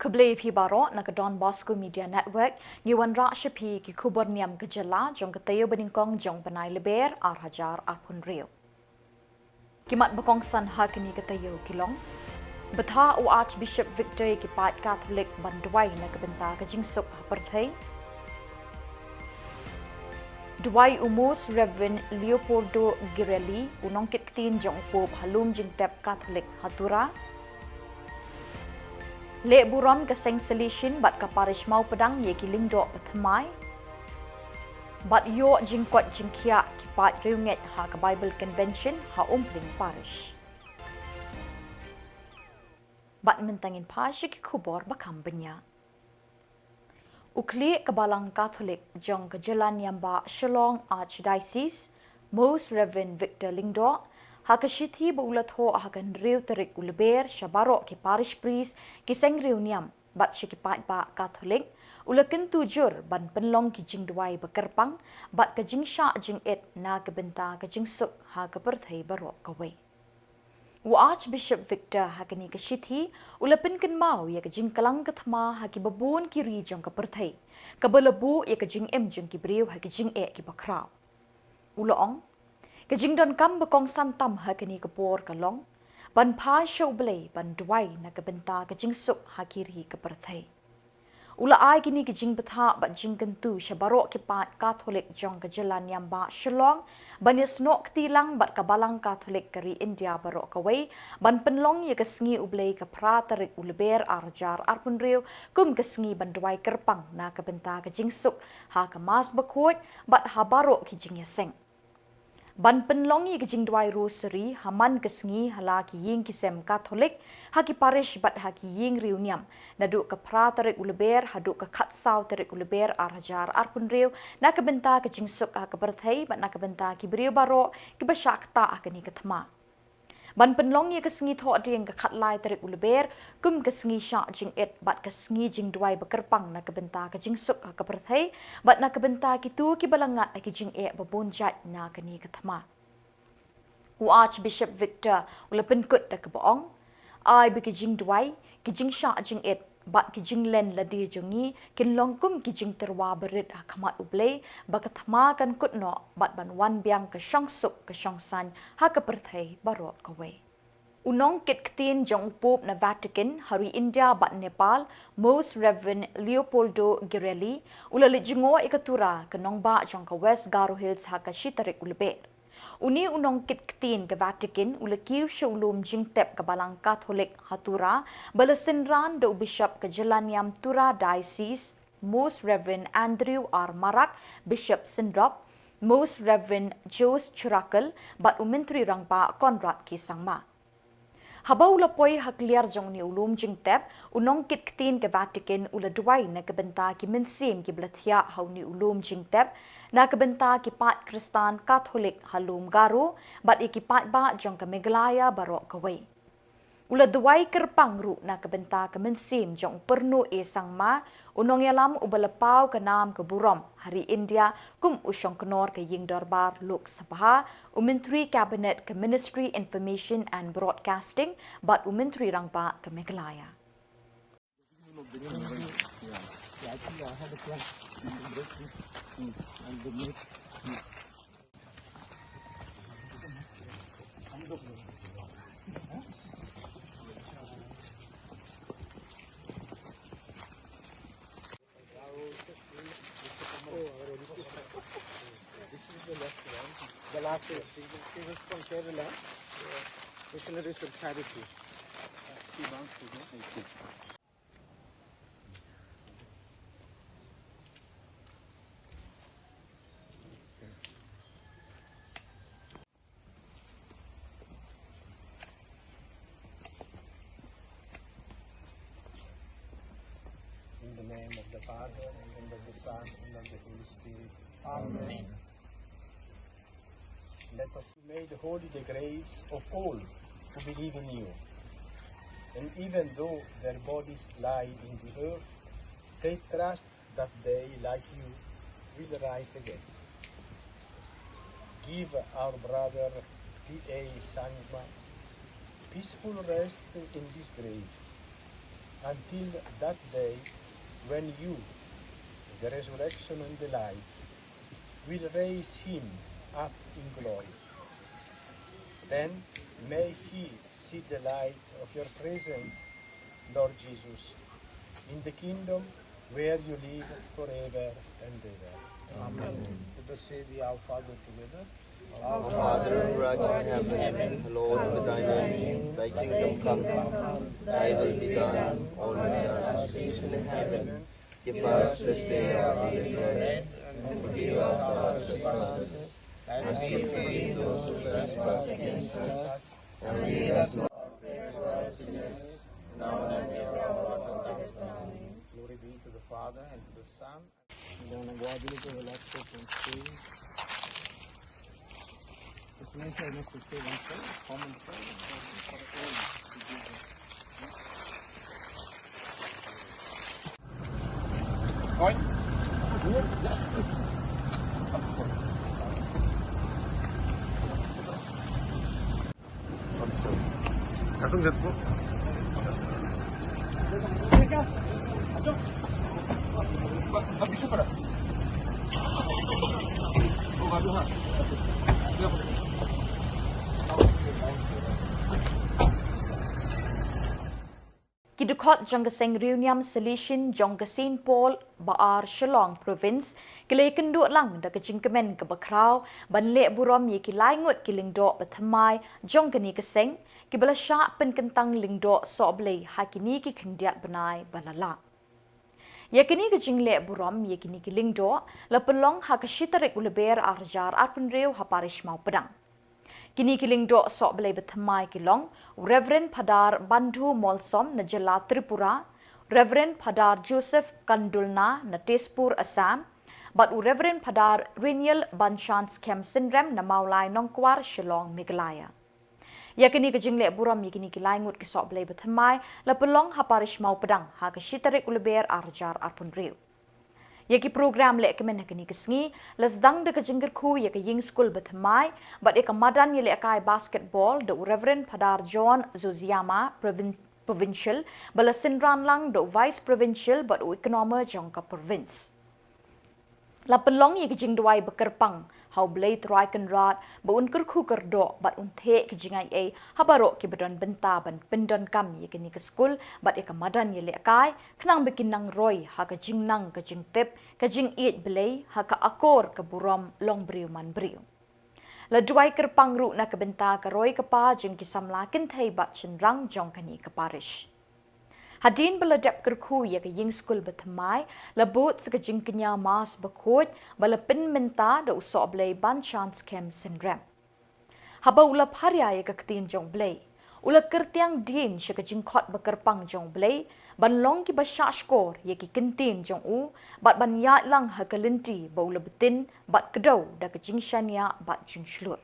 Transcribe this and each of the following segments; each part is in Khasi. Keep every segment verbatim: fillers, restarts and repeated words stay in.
Khublei phi baroh na ka Don Bosco Media Network, ngi wanrah sha phi ki khubor niam ka jylla jong ka taïew ba nyngkong jong u bnai Lber ar hajar arphew hynriew. Ki mat ba kongsan ha kane ka taïew ki long: Bthah u Archbishop Victor ïa ki paid Katholik ban duwai na ka bynta ka jingsuk ha pyrthei. Duwai u Most Reverend Leopoldo Girelli, u nongkitktien jong u Pope ha lum jingtep Katholik ha Tura. Leh burom ka seng Salesian bad ka parish Mawpdang ïa ki lyngdoh ba thymmai. Bad ïoh jingkoit jingkhiah ki paid riewngeit ha ka Bible Convention ha Umpling Parish. Bad mynta ngin phai sha ki khubor ba kham bniah. U khlieh ka Balang Katholik jong ka jylla niam ba Shillong Archdiocese, Most Reverend Victor Lyngdoh, ha ka shithi ba u la thoh ha ka hynriew tarik u Lber sha baroh ki parish priest, ki seng riewniam bad sha ki paidbah Katholik, u la kyntu jur ban pynlong ki jingduwai ba kyrpang bad ka jingshah jingit na ka bynta ka jingsuk ha ka pyrthei baroh kawei. U Archbishop Victor ha kane ka shithi u la pynkynmaw ïa ka jingklang ka thma ha kiba bun ki ri jong ka pyrthei, kaba la buh ïa ka jingim jong ki briew ha ki jingeh kiba khraw. U la ong, ka jingdonkam ba kongsan tam ha kane ka por ka long ban phai sha U Blei ban duwai na ka bynta ka jingsuk ha ki ri ka pyrthei. U la ai kine ki jingbthah bad jingkyntu sha baroh ki paid Katholik jong ka jylla niam ba Shillong ban ïasnoh kti lang bad ka Balang Katholik ka ri India baroh kawei ban pynlong ïa ka sngi U Blei ka phra tarik u Lber ar hajar arphew hynriew kum ka sngi ban duwai kyrpang na ka bynta ka jingsuk ha ka Mass Bakhuid bad ha baroh ki jingïaseng. Ban pynlong ïa ka jingduwai Rosary ha man ka sngi ha la ki ïing ki sem Katholik, ha ki parish bad ha ki ïing riewniam, naduh ka phra tarik u Lber haduh ka khatsaw tarik u Lber ar hajar arphew hynriew, na ka bynta ka jingsuk ha ka pyrthei bad na ka bynta ki briew baroh kiba shah ktah ha kane ka thma. Ban pynlong ïa ka sngi Thohdieng ka khatlai tarik u Lber kum ka sngi shah jingit bad ka sngi jingduwai ba kyrpang na ka bynta ka jingsuk ha ka pyrthei bad na ka bynta kito kiba la ngat ha ki jingeh ba bun jait na kane ka thma. U Archbishop Victor u la pynkut da kaba ong, ai ba ki jingduwai, ki jingshah jingit bad ki jinglen lade jong ngi kin long kum ki jingtyrwa barit ha khmat U Blei ba ka thma kan kut noh bad ban wan biang ka shongsuk ka shongsaiñ ha ka pyrthei baroh kawei. U nongkitktien jong u Pope na Vatican ha ri India bad Nepal, Most Reverend Leopoldo Girelli, u la leit jngoh ïa ka Tura, ka nongbah jong ka West Garo Hills, ha ka shi tarik u Lber. Une u nongkitktien ka Vatican u la kiew sha u lum jingtep ka Balang Katholik ha Tura ba la synran da u Bishop ka jylla niam Tura Diocese, Most Reverend Andrew R Marak, Bishop Syndrop, Most Reverend Jost Churakel bad u Myntri Rangbah Conrad K Sangma. Haba u la poi ha kliar jong une u lum jingtep, u nongkitktien ka Vatican u la duwai na ka bynta ki mynsiem kiba la thiah ha une u lum jingtep, na ka bynta ki paid Khristan Katholik ha lum Garo bad ïa ki paidbah jong ka Meghalaya baroh kawei. U la duwai kyrpang ruh na ka bynta ka mynsiem jong u Pyrnuh A Sangma, u nongïalam uba la paw ka nam ka burom ha ri India kum u shongknor ka ïing dorbar Lok Sabha, u Myntri Cabinet ka Ministry Information and Broadcasting bad u Myntri Rangbah ka Meghalaya. This is the last one. The last one. This is from Kerala. Missionaries of Charity. She wants to know. In the name of the Father, and of the Son, and of the Holy Spirit. Amen. Let us make holy the graves of all who believe in you. And even though their bodies lie in the earth, they trust that they, like you, will rise again. Give our brother P A Sangma peaceful rest in his grave. until that day when you, the resurrection and the life, will raise him up in glory. Then may he see the light of your presence, Lord Jesus, in the kingdom where you live forever and ever. Amen. Let us say the Our Father together. Our Father who art in heaven, hallowed be thy name. Thy kingdom come, thy will be done on earth as it is in heaven. Give us this day our daily bread, and forgive us our trespasses, as we forgive those who trespass against us. And lead us not. Glory be to the Father, and to the Son. Ki dkhot jong ka seng riewniam Salesian jong ka Saint Paul Ba Ar Shillong Province ki la ïakynduh lang da ka jingkmen kaba khraw ban leh burom ïa ki lai ngut ki lyngdoh ba thymmai jong kane ka seng kiba la shah pynkyntang lyngdoh sohblei ha kine ki khyndiat bnai ba la leit. Ïa kane ka jingleh burom ïa kine ki lyngdoh la pynlong ha ka shi tarik u Lber ar hajar arphew hynriew ha parish Mawpdang. Kine ki lyngdoh sohblei ba thymmai ki long u Reverend Phadar Bandhu Molsom na jylla Tripura, Reverend Phadar Joseph Kandulna na Tezpur, Assam, bad u Reverend Phadar Reniel Banshans Khem Synrem na Mawlai Nongkwar, Shillong, Meghalaya. Ïa kane ka jingleh burom ïa kine ki lai ngut ki sohblei ba thymmai la pynlong ha parish Mawpdang ha ka shi tarik u Lber ar hajar arphew hynriew. Ïa ki program leh kmen ha kane ka sngi la sdang da ka jingkyrkhu ïa ka ïing skul ba thymmai bad ïa ka madan ïalehkai basketball da u Reverend Phadar John Zoziyama, Provin-, Provincial, ba la synran lang da u Vice Provincial bad u Economer jong ka province. La pynlong ïa ka jingduwai ba kyrpang ha u Blei Trai Kynrad ba un kyrkhu kyrdoh bad un theh ki jingaiei ha baroh kiba don bynta ban pyndonkam ïa kane ka skul bad ïa ka madan ïalehkai, khnang ba kin nang roi ha ka jingnang ka jingtip, ka jingïeit Blei ha ka akor ka burom long briew man briew. La duwai kyrpang ruh na ka bynta ka roi ka par jong ki samla kynthei bad shynrang jong kane ka parish. Hadien ba la dep kyrkhu ïa ka ïing skul ba thymmai, la bud sa ka jingkñia Mass bakhuid ba la pynmynta da u Sohblei Banshans Khem Synrem. Haba u la pharia ïa ka ktien jong u Blei, u la kyrtiang dien sha ka jingkhot ba kyrpang jong u Blei ban long kiba shahshkor ïa ki kyntien jong u bad ban ïaid lang ha ka lynti ba u la btin bad kdew da ka jingshaniah bad jingshlur.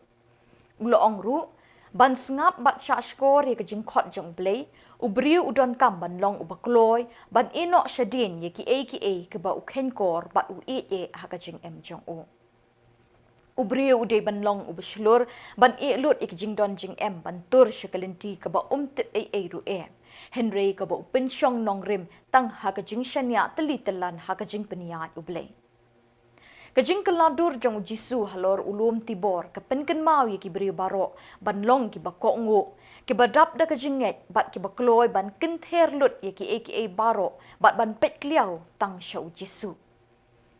U la ong ruh, ban sngap bad shahshkor ïa ka jingkhot jong u Blei, u briew u donkam ban long uba kloi, ban ïehnoh shadien ïa kiei kiei kiba u kheiñkor bad u ïeit eh ha ka jingim jong u. U briew u dei ban long uba shlur ban ïeh lut ïa ka jingdon jingem ban tur sha ka lynti kaba um tip ei ei ruh eh, hynrei kaba u pynshong nongrim tang ha ka jingshaniah tylli tyllan ha ka jingpynïaid u Blei. Ka jingkylla dur jong u Jisu halor u lum Tibor ka pynkynmaw ïa ki briew baroh ban long kiba kohnguh, kiba dap da ka jingngeit bad kiba kloi ban kynther lut ïa kiei kiei baroh bad ban peit kliaw tang sha u Jisu.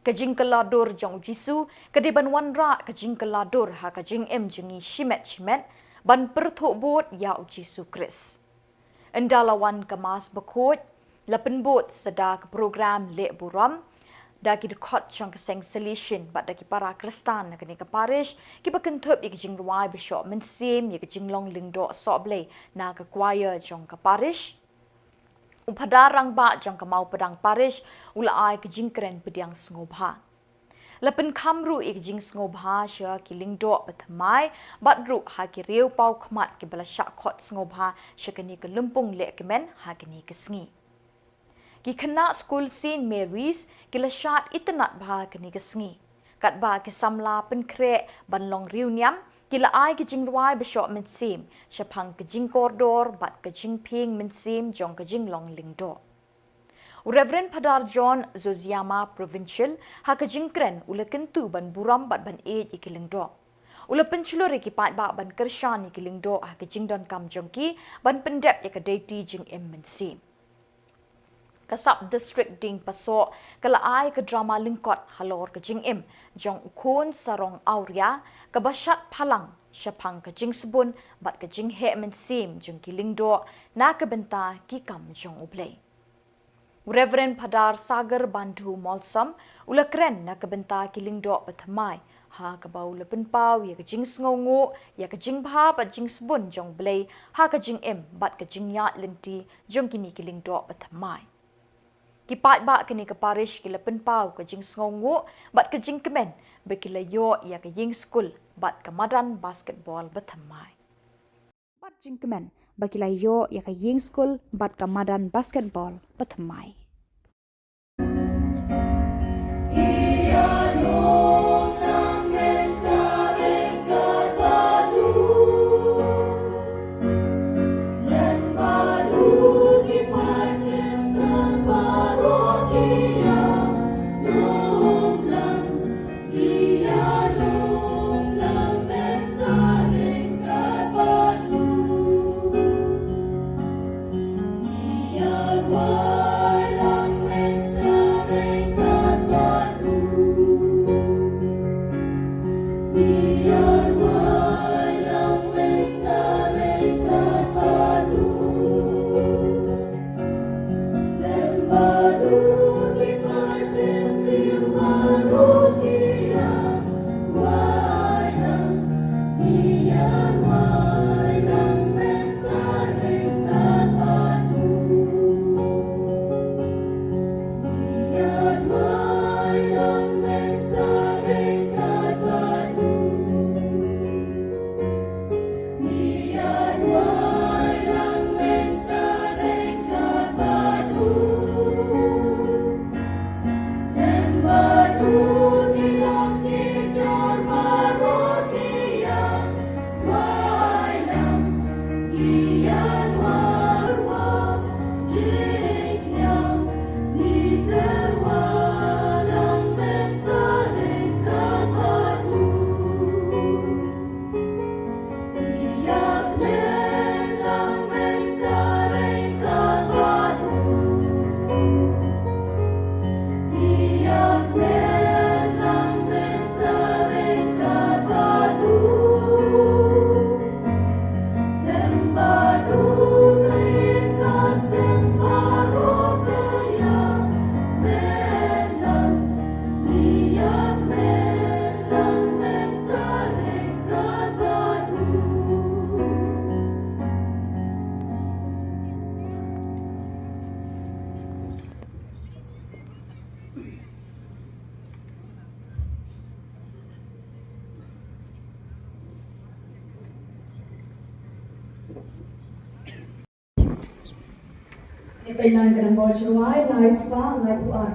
Ka jingkylla dur jong u Jisu ka dei ban wanrah ka jingkylla dur ha ka jingim jong ngi shimet shimet ban pyrthuh bud ïa u Jisu Khrist. Ynda la wan ka Mass bakhuid, la pynbud sa da ka program leh burom da ki dkhot jong ka seng Salesian bad da ki para Khristan na kane ka parish kiba kynthup ïa ka jingduwai ba shoh mynsiem ïa ka jinglong lyngdoh sohblei na ka choir jong ka parish. U Phadar Rangbah jong ka Mawpdang Parish u la ai ka jingkren pdiang sngewbha. La pynkham ruh ïa ka jingsngewbha sha ki lyngdoh ba thymmai bad ruh ha ki riew paw khmat kiba la shah khot sngewbha sha kane ka lympung leh kmen ha kane ka sngi. Ki khynnah skul Saint Mary's ki la shad itynnad bha kane ka sngi. Katba ki samla pynkhreh ban long riewniam, Ki la ai ka jingrwai ba shoh mynsiem shaphang ka jingkordor bad ka jingphieng mynsiem jong ka jinglong lyngdoh. U Reverend Phadar John Zoziyama, Provincial, ha ka jingkren u la kyntu ban burom bad ban ïeit ïa ki lyngdoh. U la pynshlur ïa ki paidbah ban kyrshan ïa ki lyngdoh ha ka jingdonkam jong ki ban pyndep ïa ka deiti jingim mynsiem. Ka Sub District Diengpasoh ka la ai ka drama lyngkot halor ka jingim jong u khun sarong awria kaba shad phalang shaphang ka jingsbun bad ka jingheh mynsiem jong ki lyngdoh na ka bynta ki kam jong U Blei. U Reverend Phadar Sagar Bandhu Molsom u la kren na ka bynta ki lyngdoh bathymmai ha kaba u la pynpaw ïa ka jingsngewnguh ïa ka jingbha bad jingsbun jong U Blei ha ka jingim bad ka jingïaid lynti jong kine ki lyngdoh bathymmai. Ki paidbah kane ka parish ki la pynpaw ka jingsngewnguh bad ka jingkmen ba ki la ïoh ïa ka ïing skul bad ka madan basketball bathymmai. Bad jingkmen ba ki la ïoh ïa ka ïing skul bad ka madan basketball bathymmai. Ïa peit lang ka nombor shuwa, lai spah laiphew ar.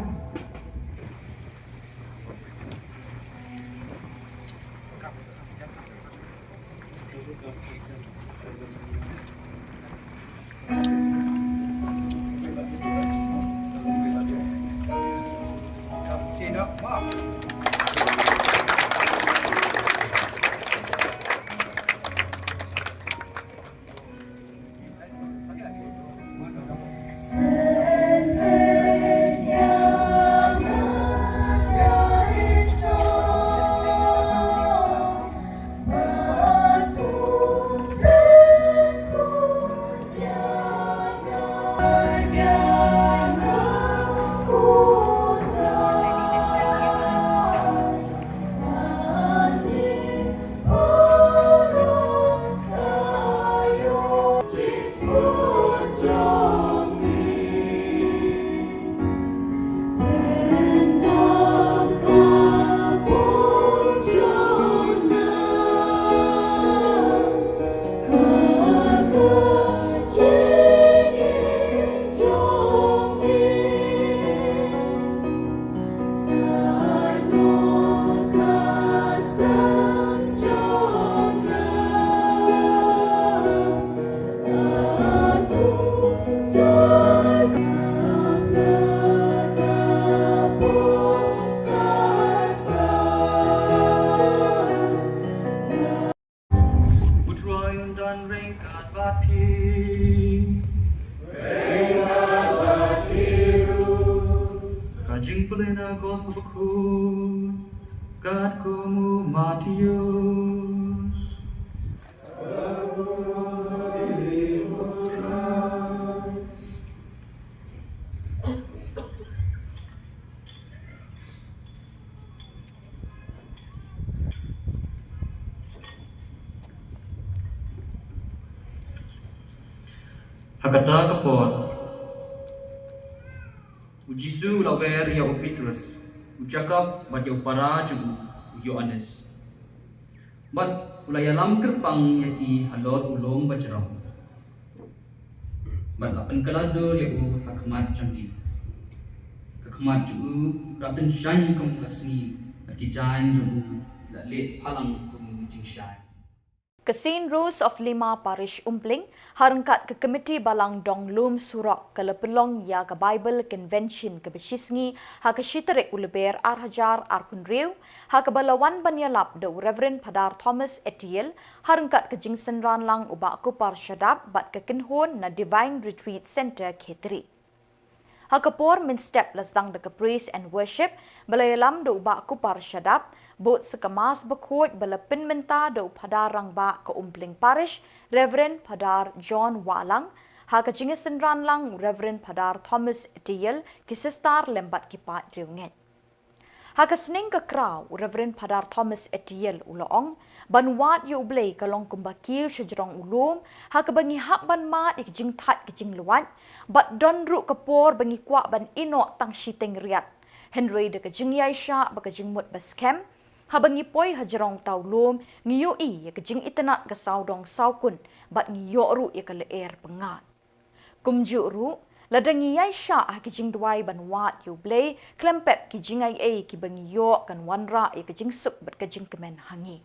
Gospel bakhuid katkum u Mathaios. Ha kata ka por, u Jisu u la wer ïa u Petrus, u Jakob, bad ïa u para jong u, u Ïoannis. Bad u la ïalam kyrpang ïa ki halor u lum bajrong. Bad la pynkylla dur ïa u ha khmat jong ki. Ka khmat jong u la pynshaiñ kum ka sngi, bad ki jaiñ jong u la leh phalang kum jingshai. Ka Saint Rose of Lima Parish Umpling, ha ryngkat ka Committee Balang Dong Lum Surok, ka la pynlong ïa ka Bible Convention kaba shisngi ha ka shi tarik u Lber ar hajar arphew hynriew, ha kaba la wan ban ïalap da u Reverend Phadar Thomas Etiel, ha ryngkat ka jingsynran lang u Bah Kupar Shadap bad ka kynhun na Divine Retreat Centre Khetri. Ha ka por mynstep la sdang da ka praise and worship, ba la ïalam da u Bah Kupar Shadap, bad sa ka Mass bakhuid ba la pynmynta da u Phadar Rangbah ka Umpling Parish, Reverend Phadar John Wahlang, ha ka jingsynran lang u Reverend Phadar Thomas Etiel, ki sister lem bad ki paid riewngeit. Ha ka sneng ka kraw, u Reverend Phadar Thomas Etiel u la ong, ban wad ïa u Blei ka long kumba kiew shajrong u lum, ha kaba ngi hap ban mad ïa ka jingthait ka jinglwait, bad don ruh ka por ba ngi kwah ban ïehnoh tang shiteng riat. Hynrei da ka jingïaishah bad ka jingmut ba skhem, haba ngi poi hajrong uta u lum, ngi ïohi ïa ka jingitynnad ka sawdong sawkun, bad ngi ïoh ruh ïa ka lyer pyngngad. Kumjuh ruh, lada ngi ïaishah ha ki jingduwai ban wad ïa u Blei, khlem pep ki jingaiei kiba ngi ïoh kan wanrah ïa ka jingsuk bad ka jingkmen ha ngi.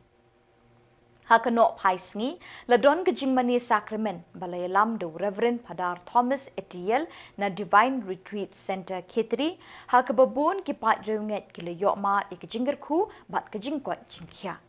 Ha ka nohphai sngi, la don ka jingmane sakramen, ba la ïalam da u Reverend Phadar Thomas Etiel na Divine Retreat Centre Khetri, ha kaba bun ki paid riewngeit ki la ïoh mad ïa ka jingkyrkhu bad ka jingkoit jingkhiah.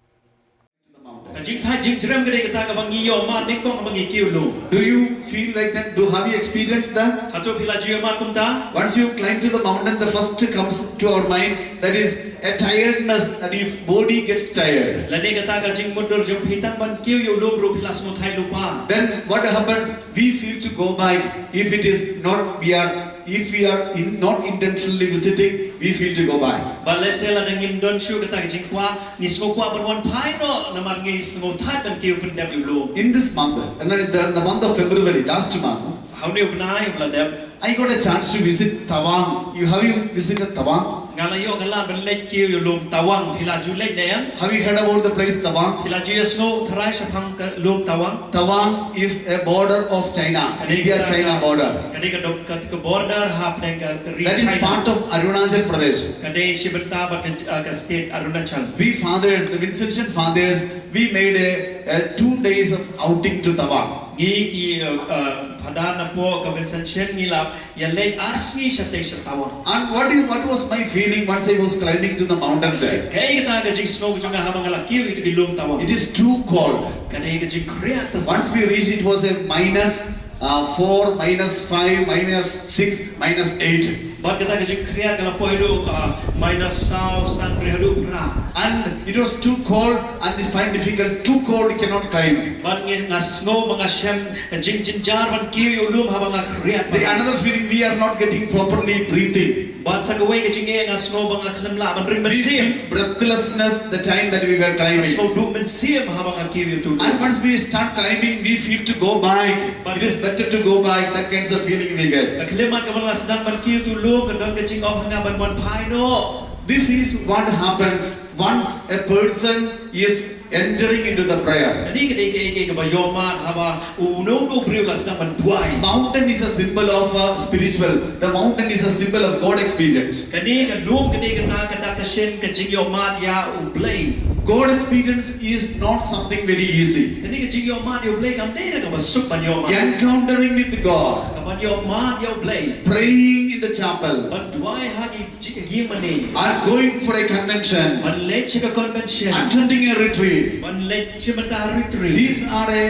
Ka jingthait jingjrem ka dei kata kaba ngi ïoh mad nyngkong ba ngi kiew lum. Do you feel like that? Do, have you experienced that? Hato phi la ju ïoh mad kumta? Once you climb to the mountain, the first comes to our mind, that is a tiredness, that if body gets tired. Lane kata ka jingmutdur jong phi tang ban kiew ïa u lum ruh phi la sngewthait lypa. Then what happens? We feel to go back if it is not, we are, if we are in, not intentionally visiting, we feel to go back. Bad lehse lada ngim don shuh kata ka jingkwah, ngi sngewkwah ban wan phai noh, namar ngi sngewthait ban kiew pyndep ïa u lum. In this month, and in the, the month of February, last month, ha une u bnai uba la dep, I got a chance to visit Tawang. You, have you visited Tawang? Nga la ïoh ka lad ban leit kiew ïa u lum Tawang, phi la ju leit ne em? Have you heard about the place Tawang? Phi la ju ïohsngew tharai shaphang ka lum Tawang? Tawang is a border of China, India-China border. Ka dei ka dok, ka, ka border hapdeng ka ri China. That is part of Arunachal Pradesh. Ka dei shi bynta bad ka, uh, ka state Arunachal. We fathers, the Vincentian fathers, we made a, a two days of outing to Tawang. Ngi ki, uh, uh, phadar na poh ka Vincentian ngi la ïaleit ar sngi shatei sha Tawang. And what is, what was my feeling once I was climbing to the mountain there? Kaei kata ka jingsngew ka jong nga haba nga la kiew ïa kito ki lum Tawang? It is too cold. Ka dei ka jingkhriat ta. Once we reached, it was a minus, uh, four, minus five, minus six, minus eight. Bad kata ka jingkhriat ka la poi haduh, uh, minus saw, san, briew haduh phra. And it was too cold and I find difficult, too cold, you cannot climb. Bad ngi, nga sngew ba nga shem jingjynjar ban kiew ïa u lum haba nga khriat. The another feeling, we are not getting properly breathing. Bad sa kawei ka jingeh, nga sngew ba nga khlem lah ban ring mynsiem. We feel breathlessness the time that we were climbing. Nga sngew duh mynsiem haba nga kiew ïa u lum. And once we start climbing, we feel to go back. It is better to go back. That kinds of feeling we get. Ka khyllipmat kaba nga sdang ban kiew ïa u lum, ka don ka jingong ha nga ban wan phai noh. This is what happens once a person is entering into the prayer. Kane ka dei kaei kaei kaba ïohmad haba u, uno uno u briew u la sdang ban duwai. Mountain is a symbol of, uh, spiritual. The mountain is a symbol of God experience. Kane ka lum ka dei kata ka dak ka shin ka jingïohmad ïa u Blei. God experience is not something very easy. Kane ka jingïohmad ïa u Blei kam dei re kaba suk ban ïohmad. Encountering with God. Ka ban ïohmad ïa u Blei. Praying in the chapel. Ban duwai ha ki Ji-, ïing mane. Are going for a convention. Ban leit sha ka convention. Attending a retreat. Ban leit sha mynta retreat. These are a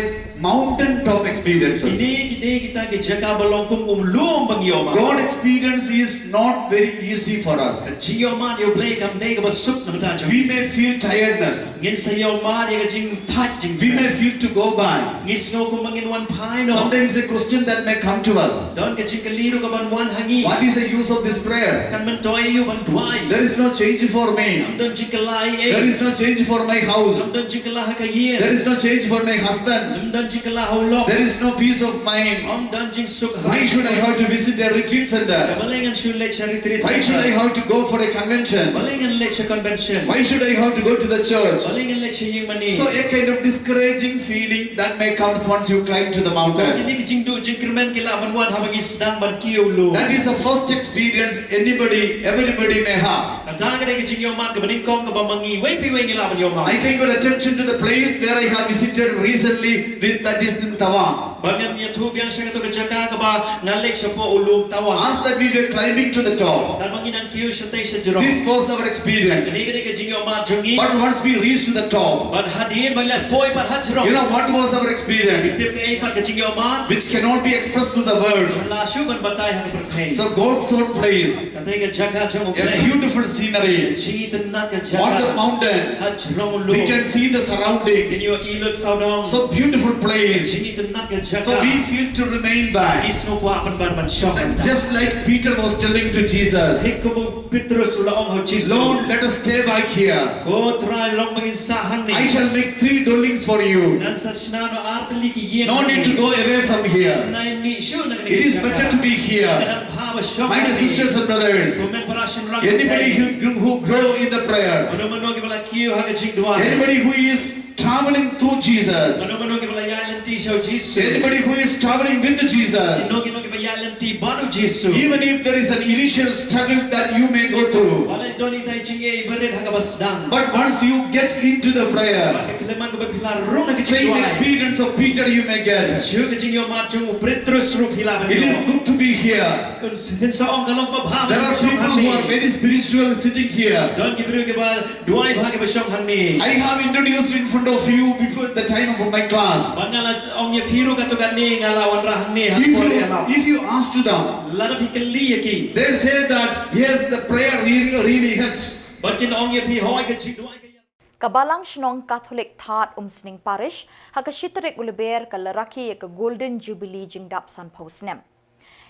Mountain top experiences. Kine ki dei kita ki jaka ba long kum u lum ba ngi ïohmad. God experience is not very easy for us. Ka jingïohmad ïa U Blei kam dei kaba suk na bynta jong ngi. We may feel tiredness. Ngin sa ïohmad ïa ka jingthait jingtrei. We may feel to go by. Ngi sngew kumba ngin wan phai noh. Sometimes a question that may come to us. Don ka jingkylli ruh kaban wan ha ngi. What is the use of this prayer? Kan myntoi aïu ban duwai? There is no change for me. Ym don jingkylla ei ei. There is no change for my house. Ym don jingkylla ha ka ïing. There is no change for my husband. Ym don jingkylla ha u lok. There is no peace of mind. Ym don jingsuk ha. Why should I have to visit a retreat center? Balei ngan shu leit sha retreat center? Why should I have to go for a convention? Balei ngan leit sha convention? Why should I have to go to the church? Balei ngan leit sha ïing mane? So a kind of discouraging feeling that may comes once you climb to the mountain. Kine ki jingduh jingkyrmen ki lah ban wan haba ngi sdang ban kiew lum. That is the first experience anybody, everybody may have. Kata ka dei ka jingïohmad kaba nyngkong kaba ma ngi iwei pa iwei ngi lah ban ïohmad. I take your attention to the place where I have visited recently, with, that is in Tawang. Bad ngan ïathuh biang sha kato ka jaka kaba nga leit shapoh u lum Tawang. As that we were climbing to the top, Katba ngi dang kiew shatei shajrong. This was our experience. Kane ka dei ka jingïohmad jong ngi. But once we reached to the top, Bad hadien ba ngi la poi pat ha jrong. You know what was our experience? Tip kaei pat ka jingïohmad? Which cannot be expressed through the words. Lah shuh ban batai ha ka pyrthei. So God's own place. Kata ka jaka jong U Blei. A beautiful scenery. Ka jingitynnad ka jaka. On the mountain. Ha jrong u lum. We can see the surroundings. Ngin ïohi lut sawdong. So beautiful place. Ka jingitynnad ka jaka. So we feel to remain back. Ngi sngewkwah pynban ban shong. Just like Peter was telling to Jesus. Thik kum u Petrus u la ong ha u Jisu. Lord, let us stay back here. Ko Trai, long ba ngin sah hangne. I shall make three dwellings for you. Ngan sa shna noh ar tylli ki ïing. No need to go away from here. Ym dei mih shuh na kane ka jaka. It is better to be here. Ka dang bha ba shong hangne. My dear sisters and brothers, Ko hynmen para shynrang, anybody who, who grow in the prayer, mano mano kiba la kiew ha ka jingduwai, anybody who is traveling through Jesus, mano mano kiba la ïaid lynti sha u Jisu, anybody who is traveling with Jesus, kino kino kiba ïaid lynti bad u Jisu, even if there is an initial struggle that you may go through, wat la don ita i jingeh i barit ha kaba sdang, but once you get into the prayer, bad ka khyllipmat kaba phi la rung ha ka jingduwai, same experience of Peter you may get. Shuh ka jingïohmad jong u Petrus ruh phi lah ban ïoh. It is good to be here. Ngin sa ong ka long ba bha ban shong hangne. There are people who are very spiritual sitting here. Don ki briew kiba duwai bha kiba shong hangne. I have introduced in front of you before the time of my class. Bad nga la ong ïa phi ruh katto katne nga la wanrah hangne ha ka por ïalap. If you, if you ask to them, lada phi kylli ïa ki, they say that, "Yes, the prayer really, really helps." Bad kin ong ïa phi, hooid, ka jingduwai ka ïa Ka Balang Shnong Katholik Thad Umsning Parish, ha ka shi tarik u Lber ka la rakhe ïa ka Golden Jubilee jingdap sanphew snem.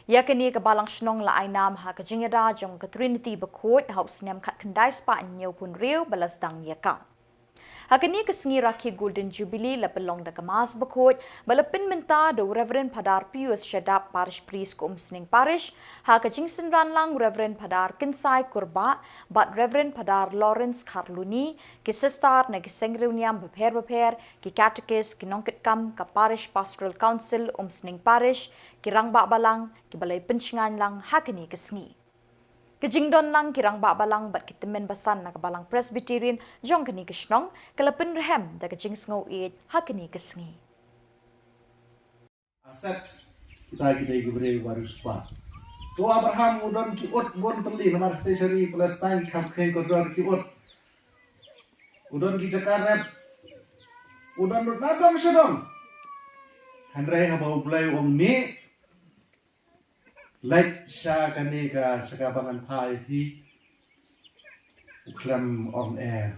Ïa kane ka Balang Shnong la ai nam ha ka jingïada jong ka Trinity Bakhuid ha u snem khatkhyndai spah hynñiewphew hynriew ba la sdang ïa ka. Ha kane ka sngi rakhe Golden Jubilee la pynlong da ka Mass Bakhuid ba la pynmynta da u Reverend Phadar Pius Shadap, Parish Priest ka Umsning Parish, ha ka jingsynran lang u Reverend Phadar Kynsai Kurbah bad Reverend Phadar Lawrence Kharluni, ki sister na ki seng riewniam bapher bapher, ki katekis, ki nongkitkam ka Parish Pastoral Council Umsning Parish, ki rangbah balang, kiba la ïapynshngaiñ lang ha kane ka sngi. Ka jingdon lang ki rangbah balang bad ki tymmen basan na ka Balang Presbyterian jong kane ka shnong ka la pynrhem da ka jingsngewieit ha kane ka sngi. Assets, kita ki dei ki briew ba riewspah. To Abraham u don ki ut bun tylli, namar kata sha ri Palestine ki kham kheiñ kordor ki ut. U don ki jaka rep. U don lut na dong sha dong. Hynrei haba U Blei u ong mih, leit sha kane ka, sha kaba ngan phah ïa phi. U khlem ong em.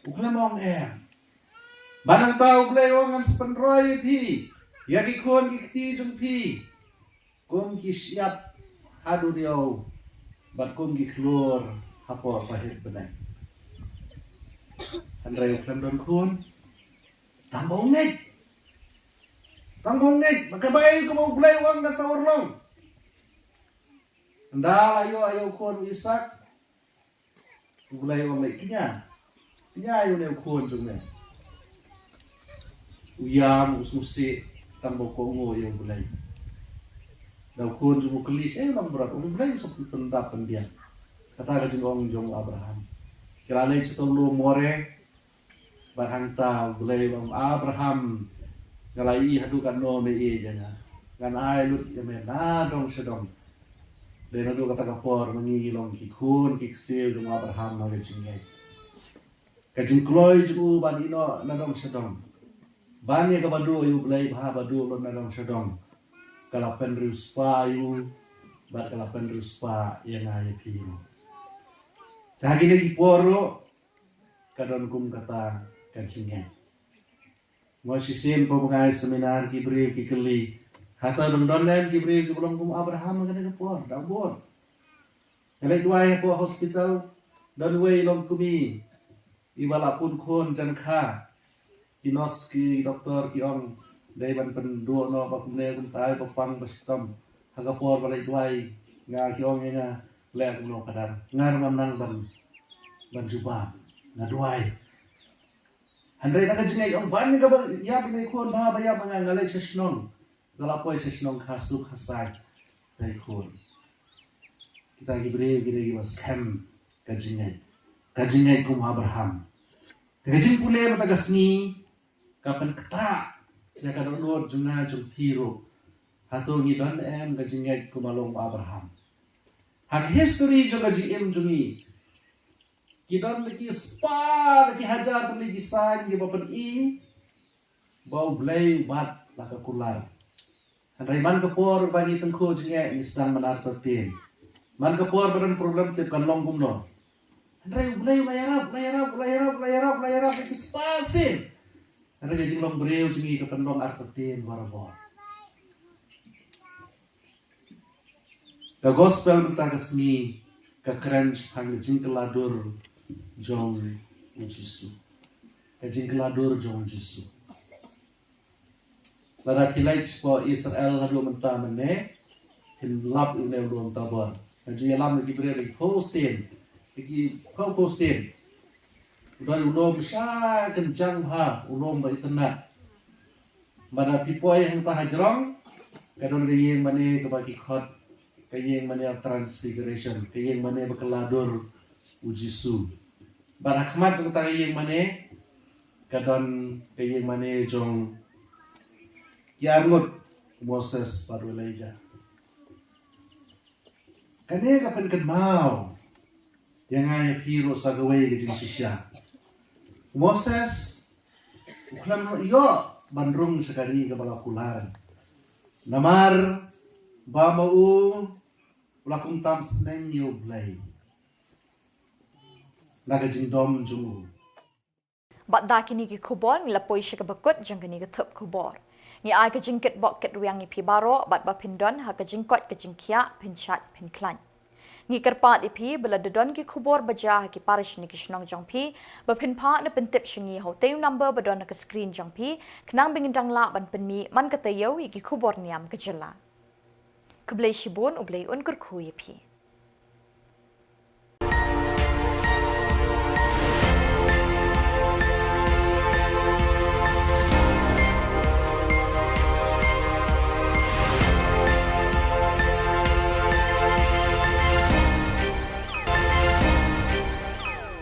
U khlem ong em. Ba nangta U Blei u ong ngan sa pynroi ïa phi ïa ki khun ki kti jong phi kum ki shyiap ha duriaw bad kum ki khlur hapoh sahit bneng. Hynrei u khlem don khun. Tang ba u ngeit. Tang ba u ngeit. Ba kaba ïa kaba U Blei u ong kan sa urlong. Ynda la ïoh ïa u khun u Isak. U Blei u ong leit kñia. Kñia ïa une u khun jong me. U ïam u sngewsih tang ba u kohnguh ïa U Blei. Da u khun jong u kylli shaei u nongbrot, U Blei u sa pyndap pynbiang. Kata ka jingong jong u Abraham. Ki la leit sha to lum More. Bad hangta U Blei u ong Abraham, nga la ïohi haduh katno me ïeit ïa nga. Ngan ai lut ïa me na dong sha dong. Dei naduh kata ka por ma ngi ngi long ki khun ki ksiew jong u Abraham ha ka jingngeit. Ka jingkloi jong u ban ïehnoh na dong sha dong. Ban ïa kaba duh ïa U Blei bha ba duh lum na dong sha dong. Ka la pynriewspah ïa u bad ka la pynriewspah ïa nga ïa phi. Te ha kine ki por ruh ka don kum kata ka jingngeit. Mo shisien ba nga ai seminar ki briew ki kylli, hato dang don lem ki briew kiba long kum Abraham ha kane ka por? Dang bun. Nga leit duwai hapoh hospital, don uwei longkmie iba la pun khun jan kha. Ki nurse ki doktor ki ong dei ban pynduh noh ba kumne kumta, ba pang ba shitom. Ha ka por ba leit duwai nga, ki ong ïa nga, leh kumno ka dang. Nga ruh ngam nang ban, ban jubab. Nga duwai. Hynrei na ka jingngeit ong ban kaba ïap ïa i khun bha ba ïap ma nga, nga leit sha shnong. Nga la poi sha shnong, kha suk kha sai ïa i khun. Kita ki briew ki dei kiba skhem ka jingngeit. Ka jingngeit kum Abraham. Te ka jingpule mynta ka sngi ka pynkhreh ïa ka dohnud jong nga jong phi ruh. Hato ngi don em ka jingngeit kum u long Abraham? Ha ka history jong ka jingim jong ngi, ki don la ki spah, la ki hajar tylli ki sign kiba pyni ba U Blei u bat la ka kular. Hynrei man ka por ba ngi tyngkhuh jingeh ngi sdang ban artatien. Man ka por ba don problem tip kan long kumno. Hynrei U Blei u la ïarap, u la ïarap, u la ïarap, u la ïarap, u la ïarap la ki spah sien. Hynrei ka jinglong briew jong ngi ka pynlong artatien barabor. Ka gospel mynta ka sngi ka kren shaphang ka jingkylla dur jong u Jisu. Ka jingkylla dur jong u Jisu. Lada phi leit shapoh Israel haduh mynta mynne, phin lap ïa une u lum Tabor. Nga ju ïalam ïa ki briew ïa ki phew sien, ïa ki phew phew sien. U dei u lum sha kynjang bha, u lum ba itynnad. Lada phi poi hangta hajrong, ka don ka ïing mane kaba ki khot ka ïing mane Transfiguration, ka ïing mane ba kylla dur u Jisu. Bad ha khmat jong kata ka ïing mane ka don ka ïing mane jong ki arngut, u Moses bad u Elijah. Kane ka pynkynmaw ïa nga ïa phi ruh sa kawei ka jingshisha. U Moses u khlem ïoh ban rung sha ka ri kaba la kular. Namar ba ma u u la kumtam sneng ïa U Blei na ka jingdom jong u. Bad da kine ki khubor ngi la poi sha kaba kut jong kane ka thup khubor. Ngi ai ka jingkitbok kitrwiang ïa phi baroh bad ba phin don ha ka jingkoit ka jingkhiah, phin shait phin khlaiñ. Ngi kyrpad ïa phi ba lada don ki khubor ba jia ha ki parish ne ki shnong jong phi, ba phin phah ne pyntip sha ngi ha utei u number ba don ha ka screen jong phi, khnang ba ngin dang lah ban pynmih man ka taïew ïa ki khubor niam ka jylla. Khublei shibun, U Blei un kyrkhu ïa phi.